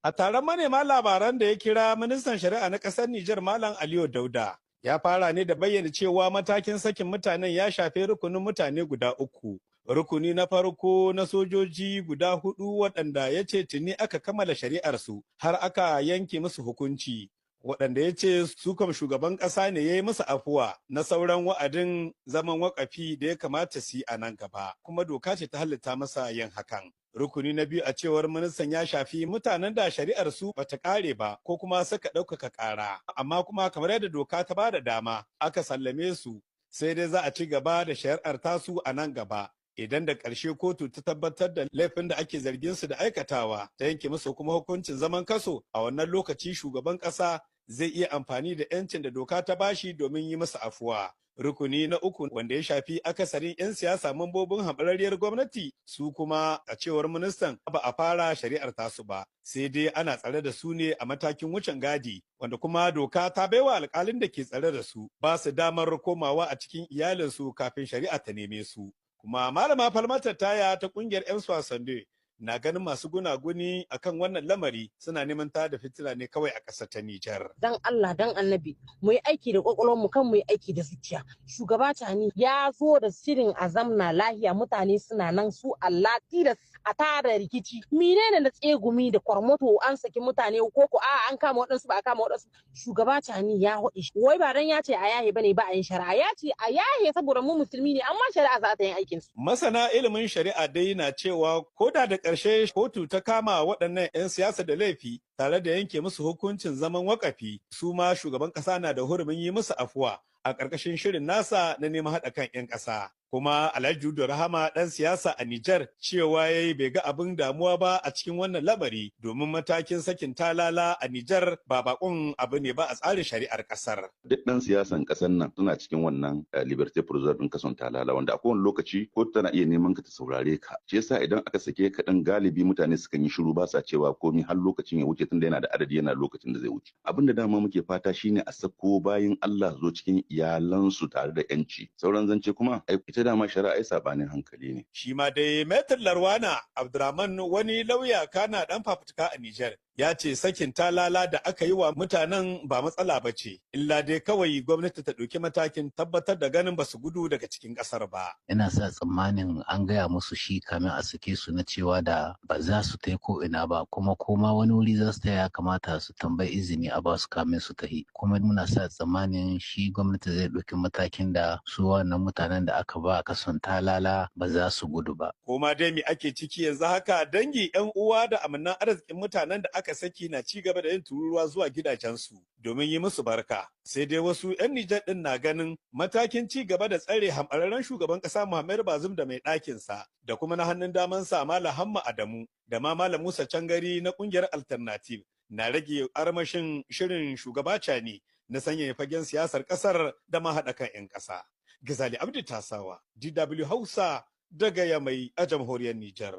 A taron manema labaran da ya kira, ministan shari'a na ƙasar Nijar, Malam Aliyu Dauda, ya fara ne da bayyana cewa matakin sakin mutanen ya shafi rukunin mutane guda uku. Rukuni na farko na sojoji guda hudu, waɗanda ya ce tuni aka kammala shari'arsu har aka yanke musu hukunci, waɗanda ya ce su kam shugaban ƙasa ne ya yi musu afuwa na sauran wa'adin zaman wakafi da ya kamata su yi a nan gaba, kuma doka ce ta halitta masa yin hakan. Rukuni na biyu, a cewar ministan, ya shafi mutanen da shari'ar su bata kare ba ko kuma suka ɗaukaka ƙara, amma kuma kamar yadda doka ta ba da dama aka sallame su, sai dai za a ci gaba da shari'ar tasu a nan gaba idan da ƙarshe kotu ta tabbatar da laifin da ake zargin su da aikatawa, ta yanke musu kuma hukuncin zaman kaso. A wannan lokaci shugaban ƙasa zai iya amfani da 'yancin da doka ta bashi domin yi masa afuwa. Rukuni na uku, wanda ya shafi akasarin 'yan siyasa mambobin hambararriyar gwamnati, su kuma, a cewar ministan, ba a fara shari'ar tasu ba, sai dai ana tsare da su ne a matakin wucin gadi, wanda kuma doka ta baiwa alkalin da ke tsare da su ba su damar komawa a cikin iyalinsu kafin shari'a ta neme su. Kuma Malama Falmata Taya ta kungiyar 'yan Swasande na ganin masu gunaguni akan wannan lamari suna neman ta da fitila ne kawai a ƙasar ta Nijar. Dan Allah dan Annabi, mu yi aiki da mu, kan mu yi aiki da zuciya. Shugaba Tani ya zo da shirin a zamna lahiya, mutane suna nan su Allah tilas a tara rikici. Menene da tsegumi da kwarmoto, an saki mutane ko ko a an kama waɗansu, ba a kama waɗansu? Shugaba Tani ya haɗi. Wai ba dan ya ce a yahe bane ba a yin shari'a. Ya ce a yahe saboda mu musulmi ne, amma shari'a za ta yi aikin su. Masana ilimin shari'a dai na cewa ko da ƙarshe kotu ta kama waɗannan 'yan siyasa da laifi tare da yanke musu hukuncin zaman wakafi, su ma shugaban ƙasa na da hurumin yi musu afuwa a ƙarƙashin shirin nasa na neman haɗa kan 'yan ƙasa. Kuma Alhaji Judo Rahama, ɗan siyasa a Nijar, cewa ya yi bai ga abin damuwa ba a cikin wannan lamari, domin matakin sakin talala a Nijar ba bakon abu ne ba a tsarin shari'ar ƙasar. Duk ɗan siyasan ƙasar nan suna cikin wannan liberté provisoire ɗin kason talala, wanda a kowane lokaci kotu tana iya neman ka ta saurare ka. Shi yasa idan aka sake ka ɗin, galibi mutane sukan yi shiru, ba sa cewa komi har lokacin ya wuce, tunda yana da adadi, yana lokacin da zai wuce. Abin da dama muke fata shine a sako bayin Allah zo cikin iyalansu tare da 'yanci. Sauran zance kuma ita dama shari'a ai sabanin hankali ne. Shi ma dai Maitre Larwana Abdurrahman, wani lauya kana dan fafutuka a Nijar, ya ce sakin talala da aka yi wa mutanen ba matsala ba ce, illa dai kawai gwamnati ta ɗauki matakin tabbatar da ganin ba su gudu daga cikin ƙasar ba. Ina sa tsammanin an gaya musu shi kamin a sake su, na cewa da ba za su tai ko ina ba, kuma koma wani wuri za su ya kamata su tambayi izini a ba su kamin su tahi. Kuma muna sa tsammanin shi gwamnati zai ɗauki matakin da su wannan mutanen da aka ba kason talala ba za su gudu ba. Koma dai me ake ciki, yanzu haka dangi, 'yan uwa da amannan arzikin mutanen da aka saki na ci gaba da yin tururuwa zuwa gidajensu domin yi musu barka. Sai dai wasu 'yan Nijar ɗin na ganin matakin ci gaba da tsare hamɓararren shugaban ƙasa Muhammadu Bazum da mai ɗakinsa da kuma na hannun damansa Malam Hamma Adamu da ma Malam Musa Cangari na ƙungiyar Alternative na rage armashin shirin shugaba Cani na sanyaya fagen siyasar ƙasar da ma haɗa kan 'yan ƙasa. Gazali Abdi Tasawa, DW Hausa, daga Yamai a jamhuriyar Nijar.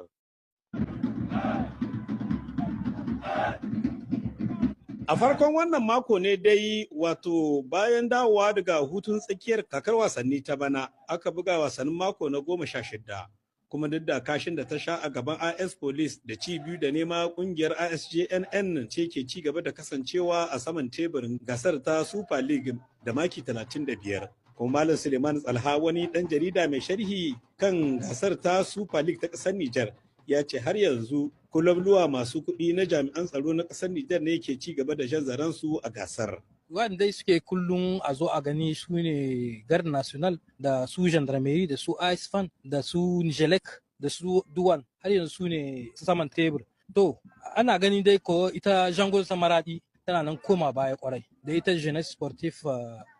A farkon wannan mako ne dai, wato bayan dawowa daga hutun tsakiyar kakar wasanni ta bana, aka buga wasannin mako na 16. Kuma duk da kashin da ta sha a gaban IS Police da ci 2-0, kungiyar ISJNN ce ke ci gaba da kasancewa a saman teburin gasar ta Super League da maki 35. Kuma Malam Suleiman Tsalha, wani ɗan jarida mai sharhi kan gasar ta Super League ta ƙasar Nijar, ya ce har yanzu kulabluwa masu kuɗi na jami'an tsaro na ƙasar Nijar ne ke ci gaba da jan su a gasar. Wanda suke kullum a zo a gani su ne Garde National da su Gendarmerie da su ISFAN da su Nijelek da su Duwan, har yanzu su ne saman tebur. To, ana gani dai ko ita Jango Samaradi tana nan koma baya kwarai da ita Jeunesse Sportif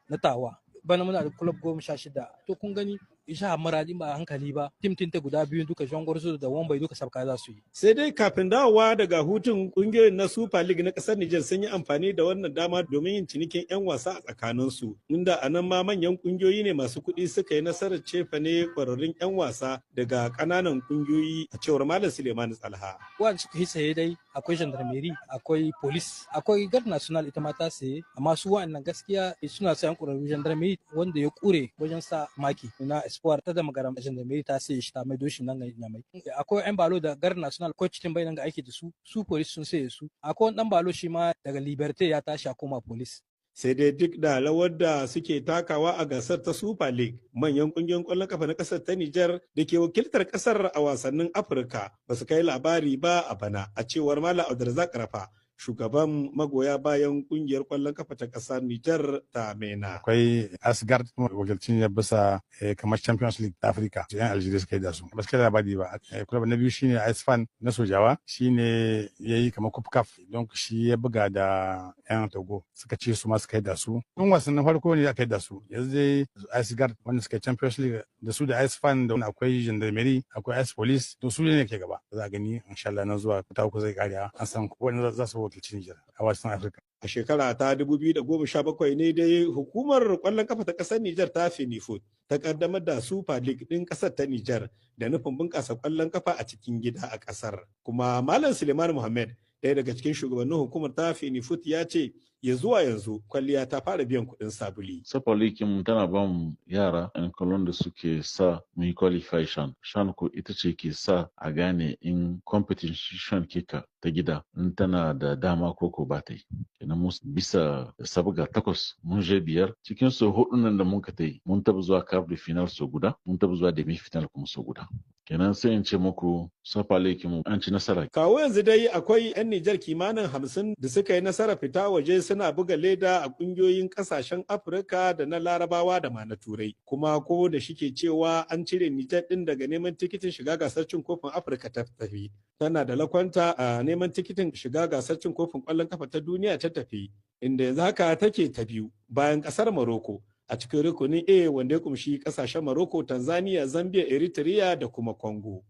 na Tawa. Bana muna da club 16. To, kun gani, isha Maradi ba hankali ba, tim ta guda biyu duka, Jangorzo da Wambai, duka sabka za su yi. Sai dai kafin dawowa daga hutun, kungiyoyin na Super League na kasar Nijar sun yi amfani da wannan dama domin yin cinikin 'yan wasa a tsakaninsu, inda a nan ma manyan kungiyoyi ne masu kuɗi suka yi nasarar cefane kwararrun 'yan wasa daga ƙananan kungiyoyi, a cewar Malam Suleiman Tsalha. Wanda suka yi saye dai akwai Gendarmerie, akwai Police, akwai Guard National, ita ma ta saye, amma su wa'annan gaskiya suna sayan ƙwararru. Gendarmerie wanda ya ƙure wajen sa maki na Espoir ta da magaram gendarmerie ta saye shi ta maido shi nan ga Nyamai. Akwai yan balo da Garde National coach din bai nan ga aiki da su, su police sun saye su. Akwai wani dan balo shi ma daga Liberté ya tashi a koma police. Sai dai duk da rawar da suke takawa a gasar ta Super League, manyan kungiyoyin kwallon kafa na kasar ta Nijar da ke wakiltar kasar a wasannin Afirka ba su kai labari ba a bana, a cewar Malam Abdulrazak Rafa, shugaban magoya bayan kungiyar kwallon kafa ta kasar Nijar ta MENA. Akwai Asgard wakilcin ya bisa kamar Champions League ta Afirka, yan Algeria suka yi da su. Ba su kai labari ba. Club na biyu shine Isfan na Sojawa, shine yayi kamar Cup Cup, don shi ya buga da yan Togo, suka ce su ma suka yi da su. Tun wasannin farko ne aka yi da su. Yanzu dai Asgard wanda suka yi Champions League da su da Isfan da akwai Gendarmerie, akwai Ice Police, to su ne ke gaba. Za a gani insha Allah nan zuwa ta uku zai kare an san wanda za su wakilci Nijar a wasan Afirka. A shekara ta 2017 ne dai hukumar kwallon kafa ta ƙasar Nijar ta Fenifut ta kaddamar da Super League ɗin ƙasar ta Nijar da nufin bunƙasa kwallon kafa a cikin gida a ƙasar. Kuma Malam Suleiman Muhammad, ɗaya daga cikin shugabannin hukumar ta Fenifut, ya ce ya zuwa yanzu kwalliya ta fara biyan kuɗin sabuli. Super League mun tana ba mu yara 'yan kallon da suke sa mu yi qualify shan. Shan ko ita ce ke sa a gane in competition kika ta gida in tana da dama ko ko ba ta yi. Kenan mu bisa sabga takwas mun je biyar, cikin su hudu nan da mun ka ta yi mun taba zuwa quart de final so guda, mun taba zuwa demi final kuma so guda. Kenan sai in ce muku Super League mu an ci nasara. Kawo yanzu dai akwai 'yan Nijar kimanin 50 da suka yi nasara fita waje suna buga leda a kungiyoyin kasashen Afirka da na Larabawa da ma na Turai. Kuma ko da shike cewa an cire Nijar din daga neman tikitin shiga gasar cin kofin Afirka ta tafi. Tana da lakwanta a neman tikitin shiga gasar cin kofin ƙwallon kafa ta duniya ta tafi, inda yanzu haka take ta biyu bayan ƙasar Morocco a cikin rukunin A wanda ya kumshi kasashen Morocco, Tanzania, Zambia, Eritrea da kuma Congo.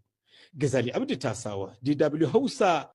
Gazali Abdi Tasawa, DW Hausa.